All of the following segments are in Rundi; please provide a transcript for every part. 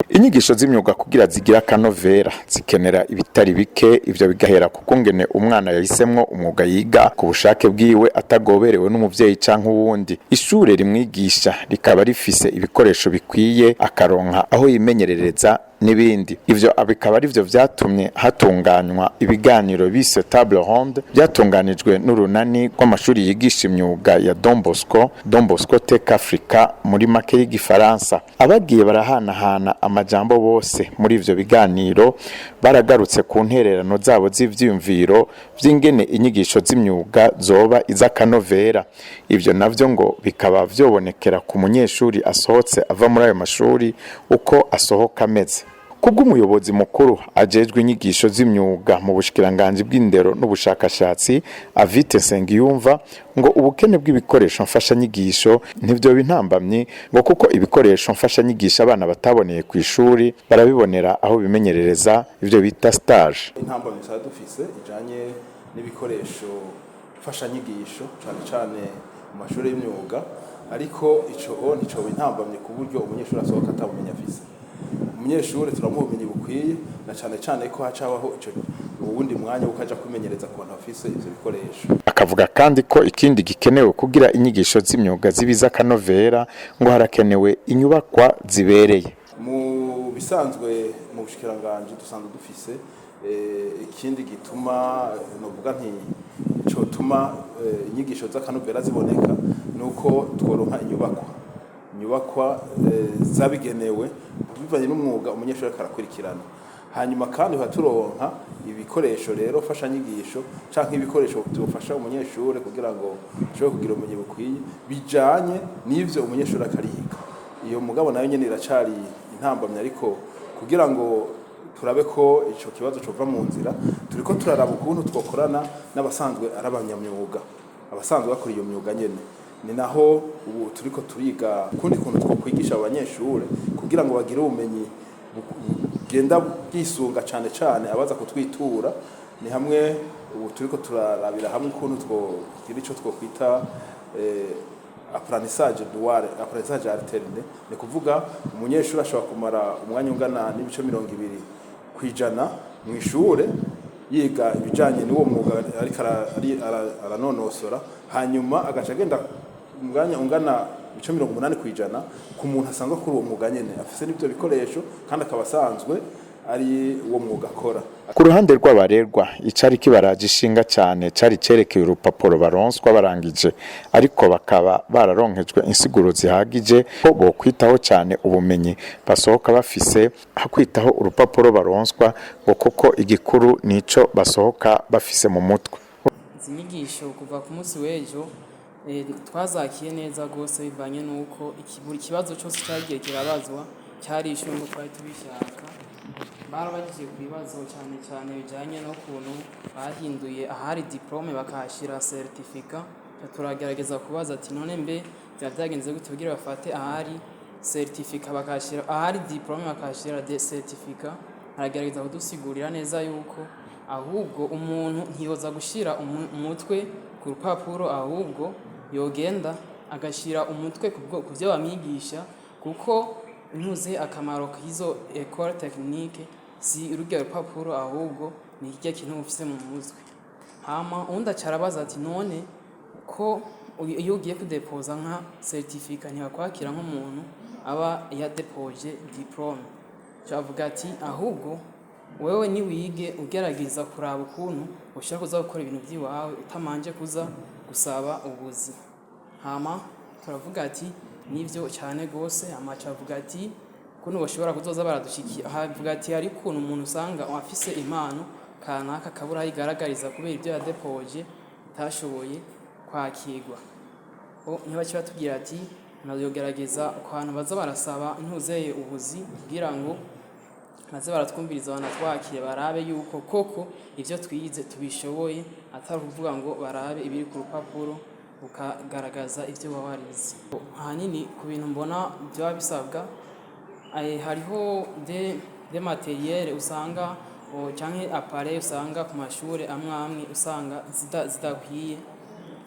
Inyigisho z'imyuga kugira zigira akanovera zikenera ibitari bike. Ivyo bigahera kuko ngene umwana yahisemwo umwuga yiga ku bushake bwiwe, atagoberewe n'umuvyeyi canke uwundi, ishure rimwigisha rikaba rifise ibikoresho bikwiye, akaronka aho yimenyerereza n'ibindi. Ivyo bikaba arivyo vyatumye hatunganywa ibiganiro bise table ronde, byatunganijwe n'urunani rw'amashuri yigisha imyuga ya Don Bosco, Don Bosco Tech Africa muri make y'igifaransa. Abagiye barahanahana amajambo bose muri ivyo biganiro baragarutse ku ntererano zabo z'ivyiyumviro vy'ingene inyigisho z'imyuga zoba iz'akanovera. Ivyo navyo ngo bikaba vyobonekera ku munyeshuri asohotse ava muri ayo mashuri, uko asohoka ameze. Kubw'umuyobozi mukuru ajejwe inyigisho z'imyuga mu bushikiranganji bw'indero n'ubushakashatsi, Avite Nsengiyumva, ngo ubukene bw'ibikoresho mfashanyigisho ntivyoba intambamyi, ngo kuko ibikoresho mfashanyigisho abana bataboneye ku ishuri barabibonera aho bimenyerereza, ivyo bita stage. Intambamyi twari dufise ijanye n'ibikoresho mfashanyigisho, cane cane mu mashuri y'imyuga, ariko ico nticoba intambamyi ku buryo umunyeshuri asohoka atabumenyi afise. Umunyeshuri turamuha ubumenyi bukwiye, na cane cane ko hacabaho ico uwundi mwanya wo kaja kwimenyereza ku bantu bafise ivyo bikoresho. Akavuga kandi ko ikindi gikenewe kugira inyigisho z'imyuga zibiza akanovera, ngo harakenewe inyubakwa zibereye. Mu bisanzwe, mu bushikiranganji dusanzwe dufise ikindi gituma novuga nti cotuma inyigisho z'akanovera ziboneka, nuko tworonka inyubakwa zabigenewe bivanye n'umwuga umunyeshuri ariko arakurikirana. Hanyuma kandi turonka ibikoresho rero mfashanyigisho canke ibikoresho byofasha umunyeshuri kugira ngo ashobore kugira ubumenyi bukwiye bijanye n'ivyo umunyeshuri akariga. Iyo mugabo nayo nyene iracari intambamyi, ariko kugira ngo turabe ko ico kibazo cova mu nzira, turiko turaraba ukuntu twokorana n'abasanzwe ari abanyamyuga, abasanzwe bakora iyo myuga nyene. Ni naho ubu turiko turiga ukundi kuntu twokwigisha abo banyeshure kugira ngo bagire ubumenyi bugenda bwisunga cane cane abaza kutwitura. Ni hamwe ubu turiko turarabira hamwe ukuntu twogira ico twokwita apprentissage dual, apprentissage alterné. Ni kuvuga umunyeshuri ashobora kumara umwanya ungana n'ibice 20% mu ishure yiga ibijanye n'uwo mwuga ariko aranonosora, hanyuma agaca agenda umwanya ungana ibice 80% ku muntu asanzwe akora uwo mwuga nyene, afise n'ivyo bikoresho kandi akaba asanzwe ari uwo mwuga akora. Ku ruhande rw'abarerwa, icari kibaraje ishinga cane cari cerekeye urupapuro baronswa barangije, ariko bakaba bararonkejwe insiguro zihagije ko bokwitaho cane ubumenyi basohoka bafise hakwitaho urupapuro baronswa, ngo kuko igikuru nico basohoka bafise mu mutwe. Izi nyigisho kuva ku munsi w'ejo twazakiye neza rwose, bivanye n'uko buri kibazo cyose cyagiye kirabazwa cyarishyuwe ngo twari tubishaka. Barabagije ku bibazo cyane cyane bijyanye n'ukuntu bahinduye ahari diplôme bakahashyira certificat. Turagerageza kubaza ati: "None mbe byaba byagenze gute kugira bafate ahari certificat bakahashyira, ahari diplôme bakahashyira de certificat?" Aragerageza kudusigurira neza yuko ahubwo umuntu ntiyoza gushyira umutwe ku rupapuro, ahubwo yogenda agashyira umutwe ku byo bamwigisha, kuko ntuze akamaro k'izo école technique si ururya rupapuro, ahubwo ni kirya kintu ufise mu mutwe. Hama uwundi aca arabaza ati: "None ko iyo ugiye kudepoza nka certificat ntibakwakira nk'umuntu aba yadepoje diplôme?" Avuga ati: "Ahubwo wewe niwige ugerageza kuraba ukuntu ushobora kuza gukora ibintu by'iwawe utamanje kuza gusaba ubuzi." Hama turavuga ati: "Nivyo cyane gose." Hama aca avuga ati ukuntu bashobora kuzoza baradushikira, havuga ati hari ukuntu umuntu usanga afise impano kanaka akabura aho igaragariza kubera ibyo yadepoje itashoboye kwakirwa. Ntibace batubwira ati nayogerageza ku hantu baza barasaba ntuzeye ubuzi kugira ngo baze baratwumviriza, banatwakire, barabe yuko koko ivyo twize tubishoboye, atari ukuvuga ngo barabe ibiri ku rupapuro ukagaragaza ivyo uba warize. Ahanini ku bintu mbona byaba bisabwa, hariho des matériels usanga canke appareil usanga ku mashure amwe amwe usanga zidakwiye.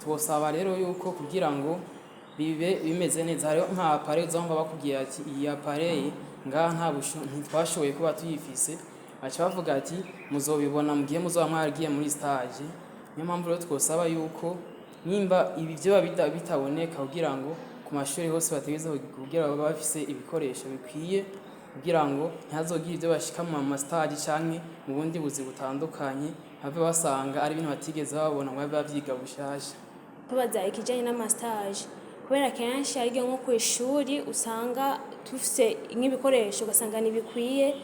Twosaba rero yuko kugira ngo bibe bimeze neza, hariho nka appareil uzumva bakubwiye ati iyi appareil Ngaha nta ntitwashoboye kuba tuyifise. Baca bavuga ati: "Muzobibona mugihe muzoba mwaragiye muri stage." Niyo mpamvu rero twosaba yuko nimba ibi vyoba bitaboneka, kugira ngo ku mashuri hose bategerezwa kugira babe bafise ibikoresho bikwiye, kugira ngo ntihazogire ivyo bashika mu ma stage canke mu bundi buzi butandukanye, have basanga ari ibintu batigeze babona, ngo babe bavyiga bushasha. Tubaza ikijyanye n'ama stage, kubera kenshi ari nko ku ishuri usanga tufise nk'ibikoresho, ugasanga ntibikwiye.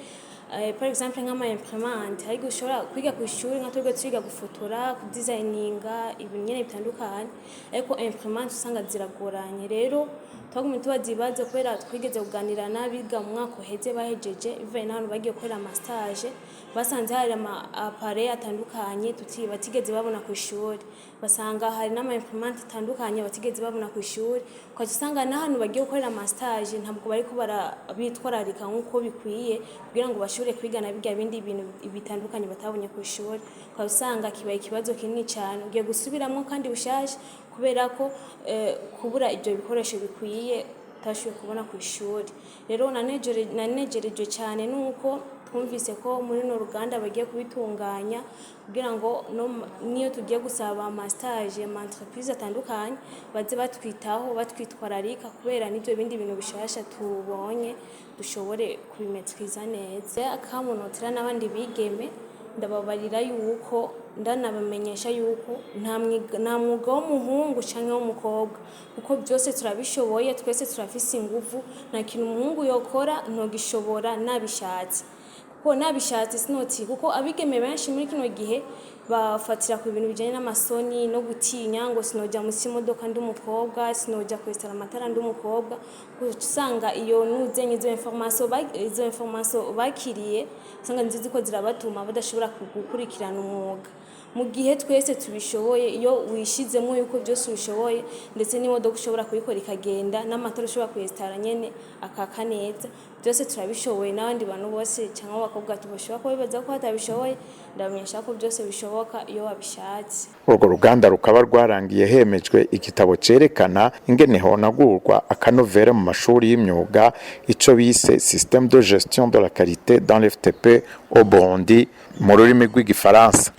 Par exemple nk'ama imprimante, ariko ushobora kwiga ku ishuri, nka twebwe twiga gufotora, kudesigninga, ibintu nyene bitandukanye, ariko imprimante usanga ziragoranye. Rero twagumye tubaza ibibazo kubera twigeze kuganira n'abiga mu mwaka uheze bahejeje, bivanye n'ahantu bagiye gukorera ama stage, basanze hari ama appareil atandukanye batigeze babona ku ishuri, basanga hari n'ama imprimante atandukanye batigeze babona ku ishuri. Ukaca usanga n'ahantu bagiye gukorera ama stage ntabwo bariko barabitwararika nk'uko bikwiye, kugira ngo bashobore kwigana birya bindi bintu bitandukanye batabonye ku ishuri. Ukaba usanga kibaye ikibazo kinini cyane, ugiye gusubiramwo kandi bushasha, kubera ko kubura ibyo bikoresho bikwiye utashoboye kubona ku ishuri. Rero nanejerejwe cyane nuko twumvise ko muri runo ruganda bagiye kubitunganya, kugira ngo niyo tugiye gusaba ama stage ama entreprise atandukanye, baze batwitaho, batwitwararika, kubera n'ibyo bindi bintu bishasha tubonye dushobore kubimetriza neza. Akamunotera n'abandi bigeme, ndababarira yuko, ndanabamenyesha yuko nta mwuga w'umuhungu canke w'umukobwa, kuko byose turabishoboye, twese turafise inguvu. Nta kintu umuhungu yokora ntogishobora nabishatse, kuko nabishatse sinoti, kuko abigeme benshi muri kino gihe bafatira ku bintu bijanye n'amasoni no gutinya, ngo sinoja musi y'imodoka ndi umukobwa, sinoja kwesitara amatara ndi umukobwa. Usanga iyo nuzenye izo information bakiriye, usanga nizo ziko zirabatuma badashobora gukurikirana umwuga, mu gihe twese tubishoboye. Iyo wishizemo yuko byose ubishoboye, ndetse n'imodoka ushobora kuyikora ikagenda, n'amatara ushobora kuyesitara nyene akaka neza, byose turabishoboye. N'abandi bantu bose cyangwa abakobwa tubashobora kuba bibaza ko batabishoboye, ndabamenyesha ko byose bishoboka iyo wabishatse. Urwo ruganda rukaba rwarangiye hemejwe igitabo cerekana ingene honagurwa akanovera mu mashuri y'imyuga, ico bise "Système de gestion de la qualité dans l'FTP au Burundi" mu rurimi rw'igifaransa.